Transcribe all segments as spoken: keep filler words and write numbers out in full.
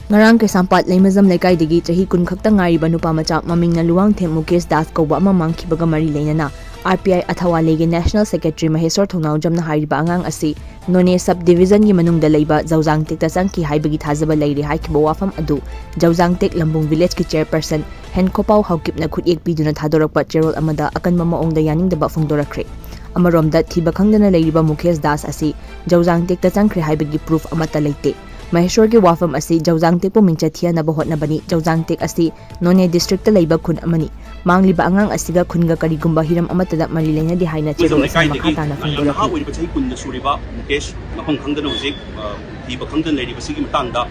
ꯉꯔꯥꯡ ꯀꯩꯁꯥꯝꯄꯥꯠ ꯂꯩꯃꯖꯝ ꯂꯩꯀꯥꯏꯗꯒꯤ ꯆꯍꯤ ꯀꯨꯟ ꯈꯛꯇ ꯉꯥꯏꯔꯤꯕ ꯅꯨꯄꯥ ꯃꯆꯥ ꯃꯃꯤꯡꯅ ꯂꯨꯋꯥꯡꯊꯦꯝ ꯃꯨꯀꯦꯁ ꯗꯥꯁ ꯀꯧꯕ ꯑꯃ ꯃꯥꯡꯈꯤꯕꯒ ꯃꯔꯤ ꯂꯩꯅꯅ, ꯑꯥꯔ ꯄꯤ ꯑꯥꯏ ꯑꯊꯋꯥꯂꯦꯒꯤ ꯅꯦꯁꯅꯦꯜ ꯁꯦꯀ꯭ꯔꯦꯇꯔꯤ ꯃꯍꯦꯁꯣꯔ ꯊꯧꯅꯥꯎꯖꯝꯅ ꯍꯥꯏꯔꯤꯕ ꯑꯉꯥꯡ ꯑꯁꯤ ꯅꯣꯅꯦ ꯁꯕ ꯗꯤꯚꯤꯖꯟꯒꯤ ꯃꯅꯨꯡꯗ ꯂꯩꯕ ꯖꯧꯖꯥꯡꯇꯦꯛꯇ ꯆꯪꯈꯤ ꯍꯥꯏꯕꯒꯤ ꯊꯥꯖꯕ ꯂꯩꯔꯤ ꯍꯥꯏꯈꯤꯕ ꯋꯥꯐꯝ ꯑꯗꯨ ꯖꯧꯖꯥꯡꯇꯦꯛ ꯂꯝꯕꯨꯡ ꯚꯤꯂꯦꯖꯀꯤ ꯆꯦꯌꯔꯄꯔꯁꯟ ꯍꯦꯟꯈꯣꯄꯥꯎ ꯍꯥꯎꯀꯤꯞꯅ ꯈꯨꯠꯌꯦꯛ ꯄꯤꯗꯨꯅ ꯊꯥꯗꯣꯔꯛꯄ ꯆꯦꯔꯣꯜ ꯑꯃꯗ ꯑꯀꯟꯕ ꯃꯑꯣꯡꯗ ꯌꯥꯅꯤꯡꯗꯕ ꯐꯣꯡꯗꯣꯔꯛꯈ꯭ꯔꯦ꯫ ꯑꯃꯔꯣꯝꯗ, ꯊꯤꯕ ꯈꯪꯗꯅ ꯂꯩꯔꯤꯕ ꯃꯨꯀꯦꯁ ꯗꯥꯁ ꯑꯁꯤ ꯖꯧꯖꯥꯡꯇꯦꯛꯇ ꯆꯪꯈ꯭ꯔꯦ ꯍꯥꯏꯕꯒꯤ ꯄ꯭ꯔꯨꯐ ꯑꯃꯠꯇ ꯂꯩꯇꯦ꯫ ꯃꯍꯦꯁꯣꯔꯒꯤ ꯋꯥꯐꯝ ꯑꯁꯤ ꯖꯧꯖꯥꯡꯇꯦꯛꯄꯨ ꯃꯤꯡꯆꯠ ꯊꯤꯍꯟꯅꯕ ꯍꯣꯠꯅꯕꯅꯤ꯫ ꯖꯧꯖꯥꯡꯇꯦꯛ ꯑꯁꯤ ꯅꯣꯅꯦ ꯗꯤꯁꯇ꯭ꯔꯤꯛꯇ ꯂꯩꯕ ꯈꯨꯟ ꯑꯃꯅꯤ꯫ ꯃꯥꯡꯂꯤꯕ ꯑꯉꯥꯡ ꯑꯁꯤꯒ ꯈꯨꯟꯒ ꯀꯔꯤꯒꯨꯝꯕ ꯍꯤꯔꯝ ꯑꯃꯠꯇꯗ ꯃꯔꯤ ꯂꯩꯅꯗꯦ ꯍꯥꯏꯅ ꯆꯦꯔꯣꯜ ꯑꯁꯤꯅ ꯃꯈꯥ ꯇꯥꯅ ꯐꯣꯡꯗꯣꯔꯛꯂꯤ꯫ ꯑꯣꯏꯔꯤꯕ ꯆꯍꯤ ꯀꯨꯟꯗ ꯁꯨꯔꯤꯕ ꯃꯨꯀꯦꯁ ꯃꯐꯝ ꯈꯪꯗꯅ ꯍꯧꯖꯤꯛ, ꯑ, ꯊꯤꯕ ꯈꯪꯗꯅ ꯂꯩꯔꯤꯕꯁꯤꯒꯤ ꯃꯇꯥꯡꯗ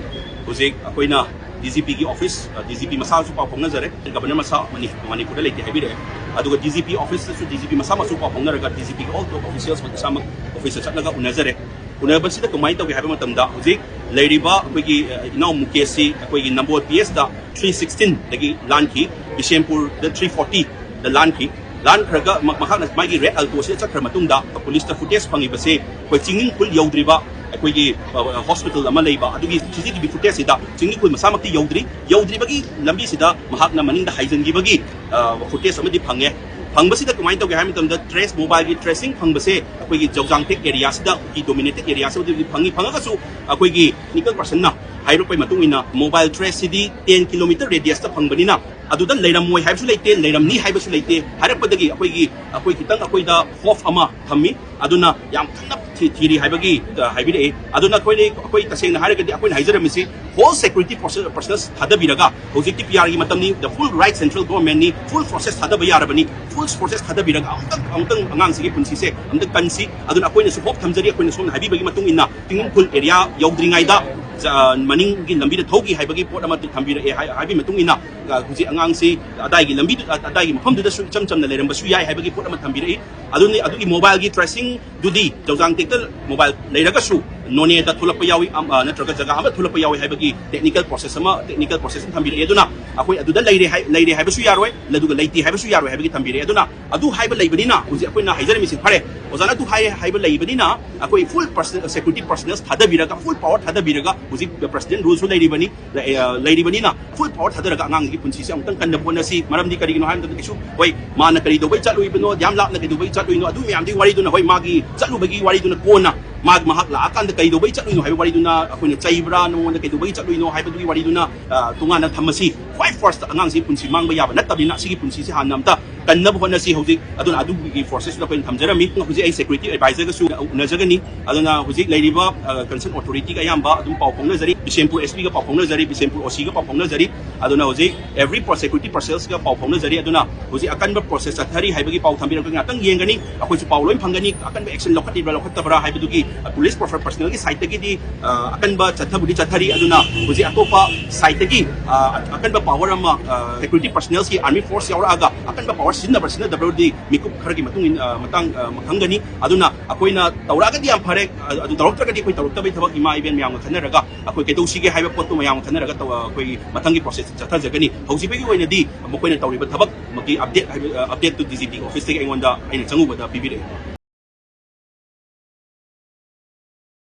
ꯍꯧꯖꯤꯛ ꯑꯩꯈꯣꯏꯅ ꯗꯤ ꯖꯤ ꯄꯤꯒꯤ ꯑꯣꯐꯤꯁ, ꯑ, ꯗꯤ ꯖꯤ ꯄꯤ ꯃꯁꯥꯁꯨ ꯄꯥꯎ ꯐꯥꯎꯅꯖꯔꯦ꯫ ꯒꯕꯔꯅꯔ ꯃꯁꯥ ꯃꯅꯤ-, ꯃꯅꯤꯄꯨꯔꯗ ꯂꯩꯇꯦ ꯍꯥꯏꯕꯤꯔꯛꯑꯦ꯫ ꯑꯗꯨꯒ D G P ꯑꯣꯐꯤꯁꯇꯁꯨ D G P ꯃꯁꯥꯃꯛꯁꯨ ꯄꯥꯎ ꯐꯥꯎꯅꯔꯒ ꯗꯤ ꯖꯤ ꯄꯤꯒꯤ ꯑꯣꯜ ꯇꯣꯞ ꯑꯣꯐꯤꯁꯤꯌꯦꯜꯁ ꯏꯁꯥꯃꯛ ꯑꯣꯐꯤꯁꯇ ꯆꯠꯂꯒ ꯎꯅꯖꯔꯦ꯫ ꯎꯅꯕꯁꯤꯗ ꯀꯃꯥꯏꯅ ꯇꯧꯒꯦ ꯍꯥꯏꯕ ꯃꯇꯝꯗ ꯍꯧꯖꯤꯛ ꯂꯩꯔꯤꯕ ꯑꯩꯈꯣꯏꯒꯤ, ꯑ, ꯏꯅꯥꯎ ꯃꯨꯀꯦꯁꯁꯤ ꯑꯩꯈꯣꯏꯒꯤ ꯅꯝꯕꯣꯜ ꯄꯤ ꯑꯦꯁꯇ ꯊ꯭ꯔꯤ ꯁꯤꯛꯁꯇꯤꯟꯗꯒꯤ ꯂꯥꯟꯈꯤ, ꯕꯤꯁꯦꯝꯄꯨꯔꯗ ꯊ꯭ꯔꯤ ꯐꯣꯔꯇꯤꯗ ꯂꯥꯟꯈꯤ꯫ ꯂꯥꯟꯈ꯭ꯔꯒ ꯃ-, ꯃꯍꯥꯛꯅ ꯃꯥꯒꯤ ꯔꯦꯗ ꯑꯜꯇꯣꯁꯤꯗ ꯆꯠꯈ꯭ꯔ ꯃꯇꯨꯡꯗ ꯄꯨꯂꯤꯁꯇ ꯐꯨꯇꯦꯖ ꯐꯪꯉꯤꯕꯁꯦ ꯑꯩꯈꯣꯏ ꯆꯤꯡꯅꯤꯡꯈꯨꯜ ꯌꯧꯗ꯭ꯔꯤꯕ ꯑꯩꯈꯣꯏꯒꯤ, ꯑ, ꯍꯣꯁꯄꯤꯇꯥꯜ ꯑꯃ ꯂꯩꯕ ꯑꯗꯨꯒꯤ ꯁꯤ ꯁꯤ ꯇꯤ ꯚꯤ ꯐꯨꯇꯦꯖꯁꯤꯗ ꯆꯤꯡꯅꯤꯡꯈꯨꯜ ꯃꯁꯥꯃꯛꯇꯤ ꯌꯧꯗ꯭ꯔꯤ, ꯌꯧꯗ꯭ꯔꯤꯕꯒꯤ ꯂꯝꯕꯤꯁꯤꯗ ꯃꯍꯥꯛꯅ ꯃꯅꯤꯡꯗ ꯍꯥꯏꯖꯤꯟꯈꯤꯕꯒꯤ, ꯑ, ꯐꯨꯇꯦꯖ ꯑꯃꯗꯤ ꯐꯪꯉꯦ꯫ ꯐꯪꯕꯁꯤꯗ ꯀꯃꯥꯏꯅ ꯇꯧꯒꯦ ꯍꯥꯏꯕ ꯃꯇꯝꯗ ꯇ꯭ꯔꯦꯁ, ꯃꯣꯕꯥꯏꯜꯒꯤ ꯇ꯭ꯔꯦꯁꯤꯡ ꯐꯪꯕꯁꯦ ꯑꯩꯈꯣꯏꯒꯤ ꯖꯧꯖꯥꯡꯇꯦꯛ ꯑꯦꯔꯤꯌꯥꯁꯤꯗ, ꯀꯨꯀꯤ ꯗꯣꯃꯤꯅꯦꯇꯦꯠ ꯑꯦꯔꯤꯌꯥꯁꯤꯗꯗꯤ ꯐꯪꯉꯤ꯫ ꯐꯪꯉꯒꯁꯨ ꯑꯩꯈꯣꯏꯒꯤ ꯇꯦꯛꯅꯤꯀꯦꯜ ꯄꯔꯁꯟꯅ ꯍꯥꯏꯔꯛꯄꯒꯤ ꯃꯇꯨꯡ ꯏꯟꯅ ꯃꯣꯕꯥꯏꯜ ꯇ꯭ꯔꯦꯁꯁꯤꯗꯤ ꯇꯦꯟ ꯀꯤꯂꯣꯃꯤꯇꯔ ꯔꯦꯗꯤꯌꯁꯇ ꯐꯪꯕꯅꯤꯅ ꯑꯗꯨꯗ ꯂꯩꯔꯝꯃꯣꯏ ꯍꯥꯏꯕꯁꯨ ꯂꯩꯇꯦ, ꯂꯩꯔꯝꯅꯤ ꯍꯥꯏꯕꯁꯨ ꯂꯩꯇꯦ꯫ ꯍꯥꯏꯔꯛꯄꯗꯒꯤ ꯑꯩꯈꯣꯏꯒꯤ, ꯑꯩꯈꯣꯏ ꯈꯤꯇꯪ ꯑꯩꯈꯣꯏꯗ ꯍꯣꯞ ꯑꯃ ꯊꯝꯃꯤ꯫ ꯑꯗꯨꯅ ꯌꯥꯝ ꯀꯟꯅ ꯊꯤ-, ꯊꯤꯔꯤ ꯍꯥꯏꯕꯒꯤ, ꯑ, ꯍꯥꯏꯕꯤꯔꯛꯑꯦ꯫ ꯑꯗꯨꯅ ꯑꯩꯈꯣꯏꯅ, ꯑꯩꯈꯣꯏ ꯇꯁꯦꯡꯅ ꯍꯥꯏꯔꯒꯗꯤ ꯑꯩꯈꯣꯏꯅ ꯍꯥꯏꯖꯔꯝꯃꯤꯁꯤ ꯍꯣꯜ ꯁꯦꯀ꯭ꯌꯨꯔꯤꯇꯤ ꯄꯔꯁꯅꯦꯜ ꯊꯥꯗꯕꯤꯔꯒ ꯍꯧꯖꯤꯛꯇꯤ ꯄꯤ ꯑꯥꯔꯒꯤ ꯃꯇꯝꯅꯤ, the full right central government ꯅꯤ, ꯐꯨꯜ ꯐꯣꯔꯁꯦꯁ ꯊꯥꯗꯕ ꯌꯥꯔꯕꯅꯤ꯫ ꯐꯨꯜ ꯐꯣꯔꯁꯦꯁ ꯊꯥꯗꯕꯤꯔꯒ ꯑꯃꯨꯛꯇꯪ, ꯑꯃꯨꯛꯇꯪ ꯑꯉꯥꯡꯁꯤꯒꯤ ꯄꯨꯟꯁꯤꯁꯦ ꯑꯃꯨꯛꯇꯪ ꯀꯟꯁꯤ꯫ ꯑꯗꯨꯅ ꯑꯩꯈꯣꯏꯅꯁꯨ ꯍꯣꯞ ꯊꯝꯖꯔꯤ꯫ ꯑꯩꯈꯣꯏꯅ ꯁꯣꯝꯅ ꯍꯥꯏꯕꯤꯕꯒꯤ ꯃꯇꯨꯡ ꯏꯟꯅ ꯇꯤꯡꯅꯨꯡꯈꯨꯜ ꯑꯦꯔꯤꯌꯥ ꯌꯧꯗ꯭ꯔꯤꯉꯩꯗ, ꯑ, ꯃꯅꯤꯡꯒꯤ ꯂꯝꯕꯤꯗ ꯊꯧꯈꯤ ꯍꯥꯏꯕꯒꯤ ꯄꯣꯠ ꯑꯃ ꯊꯝꯕꯤꯔꯛꯑꯦ ꯍꯥꯏ-, ꯍꯥꯏꯕꯒꯤ ꯃꯇꯨꯡ ꯏꯟꯅ, ꯑ, ꯍꯧꯖꯤꯛ ꯑꯉꯥꯡꯁꯤ ꯑꯗꯥꯏꯒꯤ ꯂꯝꯕꯤꯗꯨ-, ꯑ-, ꯑꯗꯥꯏꯒꯤ ꯃꯐꯝꯗꯨꯗꯁꯨ ꯏꯆꯝ ꯆꯝꯅ ꯂꯩꯔꯝꯕꯁꯨ ꯌꯥꯏ ꯍꯥꯏꯕꯒꯤ ꯄꯣꯠ ꯑꯃ ꯊꯝꯕꯤꯔꯛꯏ꯫ ꯑꯗꯨꯅꯤ, ꯑꯗꯨꯒꯤ mobileꯒꯤ tracingꯗꯨꯗꯤ ꯖꯧꯖꯥꯡ ꯇꯦꯛꯇ mobile ꯂꯩꯔꯒꯁꯨ ꯅꯣꯅꯦꯗ ꯊꯣꯛꯂꯛꯄ ꯌꯥꯎꯏ, ꯑꯝ, ꯑ, ꯅꯠꯇ꯭ꯔꯒ ꯖꯒꯥ ꯑꯃ ꯊꯣꯛꯂꯛꯄ ꯌꯥꯎꯏ ꯍꯥꯏꯕꯒꯤ technical process ꯑꯃ, technical process ꯑꯃ ꯊꯝꯕꯤꯔꯛꯑꯦ꯫ ꯑꯗꯨꯅ ꯑꯩꯈꯣꯏ ꯑꯗꯨꯗ ꯂꯩꯔꯦ ꯍꯥꯏ-, ꯂꯩꯔꯦ ꯍꯥꯏꯕꯁꯨ ꯌꯥꯔꯣꯏ, ꯑꯗꯨꯒ ꯂꯩꯇꯦ ꯍꯥꯏꯕꯁꯨ ꯌꯥꯔꯣꯏ ꯍꯥꯏꯕꯒꯤ ꯊꯝꯕꯤꯔꯛꯑꯦ꯫ ꯑꯗꯨꯅ ꯑꯗꯨ ꯍꯥꯏꯕ ꯂꯩꯕꯅꯤꯅ ꯍꯧꯖꯤꯛ ꯑꯩꯈꯣꯏꯅ ꯍꯥꯏꯖꯔꯝꯃꯤꯁꯤ, ꯐꯔꯦ, ꯑꯣꯖꯥꯅ ꯑꯗꯨ ꯍꯥꯏ ꯍꯥꯏꯕ ꯂꯩꯕꯅꯤꯅ ꯑꯩꯈꯣꯏ full personnel, security personnel ꯊꯥꯗꯕꯤꯔꯒ, full power ꯊꯥꯗꯕꯤꯔꯒ, ꯍꯧꯖꯤꯛ president ruleꯁꯨ ꯂꯩꯔꯤꯕꯅꯤ, ꯂꯩ-, ꯑ, ꯂꯩꯔꯤꯕꯅꯤꯅ full power ꯊꯥꯗꯔꯒ ꯑꯉꯥꯡꯒꯤ ꯄꯨꯟꯁꯤꯁꯦ ꯑꯃꯨꯛꯇꯪ ꯀꯟꯅꯕ ꯍꯣꯠꯅꯁꯤ꯫ ꯃꯔꯝꯗꯤ ꯀꯔꯤꯒꯤꯅꯣ ꯍꯥꯏꯕ ꯃꯇꯝꯗ ꯀꯩꯁꯨ, ꯍꯣꯏ, ꯃꯥꯅ ꯀꯔꯤ ꯇꯧꯕꯩ ꯆꯠꯂꯨꯏꯕꯅꯣ, ꯌꯥꯝ ꯂꯥꯞꯅ ꯀꯩꯗꯧꯕꯩ ꯆꯠꯂꯨꯏꯅꯣ, ꯑꯗꯨ ꯃꯌꯥꯝꯗꯨꯒꯤ ꯋꯥꯔꯤꯗꯨꯅ, ꯍꯣꯏ, ꯃꯥꯒꯤ ꯆꯠꯂꯨꯕꯒꯤ ꯋꯥꯔꯤꯗꯨꯅ ꯀꯣꯟꯅ, ꯃꯥ ꯃꯍꯥꯛ ꯂꯥꯛꯑꯀꯥꯟꯗ ꯀꯩꯗꯧꯕꯩ ꯆꯠꯂꯨꯏꯅꯣ ꯍꯥꯏꯕ ꯋꯥꯔꯤꯗꯨꯅ, ꯑꯩꯈꯣꯏꯅ ꯆꯩꯕ꯭ꯔꯥ, ꯅꯉꯣꯟꯗ ꯀꯩꯗꯧꯕꯒꯤ ꯆꯠꯂꯨꯏꯅꯣ ꯍꯥꯏꯕꯗꯨꯒꯤ ꯋꯥꯔꯤꯗꯨꯅ, ꯑ, ꯇꯣꯉꯥꯟꯅ ꯊꯝꯃꯁꯤ꯫ ꯈ꯭ꯋꯥꯏ first ꯑꯉꯥꯡꯁꯤ ꯄꯨꯟꯁꯤ ꯃꯥꯡꯕ ꯌꯥꯕ ꯅꯠꯇꯕꯅꯤꯅ, ꯑꯁꯤꯒꯤ ꯄꯨꯟꯁꯤꯁꯦ ꯍꯥꯟꯅ ꯑꯝꯇ ꯀꯟꯅꯕ ꯍꯣꯠꯅꯁꯤ꯫ ꯍꯧꯖꯤꯛ ꯑꯗꯨꯅ ꯑꯗꯨꯒꯤ forcesꯇꯨꯗ ꯑꯩꯈꯣꯏꯅ ꯊꯝꯖꯔꯝꯃꯤ꯫ ꯍꯧꯖꯤꯛ ꯑꯩ security advisorꯒꯁꯨ ꯎꯅꯖꯒꯅꯤ꯫ ꯑꯗꯨꯅ ꯍꯧꯖꯤꯛ ꯂꯩꯔꯤꯕ, ꯑ, concern authorityꯒ ꯑꯌꯥꯝꯕ ꯑꯗꯨꯝ ꯄꯥꯎ ꯐꯥꯎꯅꯖꯔꯤ, ꯕꯤꯁꯦꯝꯄꯨꯔ SPꯒ ꯄꯥꯎ ꯐꯥꯎꯅꯖꯔꯤ, ꯕꯤꯁꯦꯝꯄꯨꯔ OCꯒ ꯄꯥꯎ ꯐꯥꯎꯅꯖꯔꯤ꯫ ꯑꯗꯨꯅ ꯍꯧꯖꯤꯛ every pro-, security personnelꯒ ꯄꯥꯎ ꯐꯥꯎꯅꯖꯔꯤ꯫ ꯑꯗꯨꯅ ꯍꯧꯖꯤꯛ ꯑꯀꯟꯕ process ꯆꯠꯊꯔꯤ ꯍꯥꯏꯕꯒꯤ ꯄꯥꯎ ꯊꯝꯕꯤꯔꯛꯄ ꯉꯥꯛꯇꯪ ꯌꯦꯡꯒꯅꯤ꯫ ꯑꯩꯈꯣꯏꯁꯨ ꯄꯥꯎ ꯂꯣꯏ ꯐꯪꯒꯅꯤ, ꯑꯀꯟꯕ action ꯂꯧꯈꯠꯂꯤꯕ꯭ꯔꯥ ꯂꯧꯈꯠꯇꯕ꯭ꯔꯥ ꯍꯥꯏꯕꯗꯨꯒꯤ, ꯑ, police personnelꯒꯤ sideꯇꯒꯤꯗꯤ, ꯑ, ꯑꯀꯟꯕ ꯆꯠꯊꯕꯨꯗꯤ ꯆꯠꯊꯔꯤ꯫ ꯑꯗꯨꯅ ꯍꯧꯖꯤꯛ ꯑꯇꯣꯞꯄ sideꯇꯒꯤ, ꯑ, ꯑꯀꯟꯕ power ꯑꯃ, ꯑ, security personnelꯒꯤ army force ꯌꯥꯎꯔꯛꯑꯒ ꯑꯀꯟꯕ power ꯁꯤꯖꯤꯟꯅꯕ꯭ꯔꯥ ꯁꯤꯖꯤꯟꯅꯗꯕ꯭ꯔꯗꯤ ꯃꯤꯀꯨꯞ ꯈꯔꯒꯤ ꯃꯇꯨꯡ ꯏꯟ-, ꯑ, ꯃꯇꯥꯡ, ꯑ, ꯈꯪꯒꯅꯤ꯫ ꯑꯗꯨꯅ ꯑꯩꯈꯣꯏꯅ ꯇꯧꯔꯛꯑꯒꯗꯤ ꯌꯥꯝ ꯐꯔꯦ, ꯑ-, ꯑꯗꯨ ꯇꯧꯔꯛꯇ꯭ꯔꯒꯗꯤ ꯑꯩꯈꯣꯏ ꯇꯧꯔꯛꯇꯕꯩ ꯊꯕꯛꯅꯤ꯫ ꯏꯃꯥ ꯏꯕꯦꯟ ꯃꯌꯥꯝꯒ ꯈꯟꯅꯔꯒ ꯑꯩꯈꯣꯏ ꯀꯩꯗꯧꯁꯤꯒꯦ ꯍꯥꯏꯕ ꯄꯣꯠꯇꯨ ꯃꯌꯥꯝꯒ ꯈꯟꯅꯔꯒ ꯇꯧ-, ꯑꯩꯈꯣꯏꯒꯤ ꯃꯊꯪꯒꯤ process ꯆꯠꯊꯖꯒꯅꯤ꯫ ꯍꯧꯖꯤꯛ ꯐꯥꯎꯒꯤ ꯑꯣꯏꯅꯗꯤ ꯃꯈꯣꯏꯅ ꯇꯧꯔꯤꯕ ꯊꯕꯛ ꯃꯛꯀꯤ update ꯍꯥꯏꯕ, ꯑ, updateꯇꯨ DGPꯒꯤ officeꯇꯒꯤ ꯑꯩꯉꯣꯟꯗ ꯑꯩꯅ ꯆꯪꯉꯨꯕꯗ ꯄꯤꯕꯤꯔꯛꯑꯦ꯫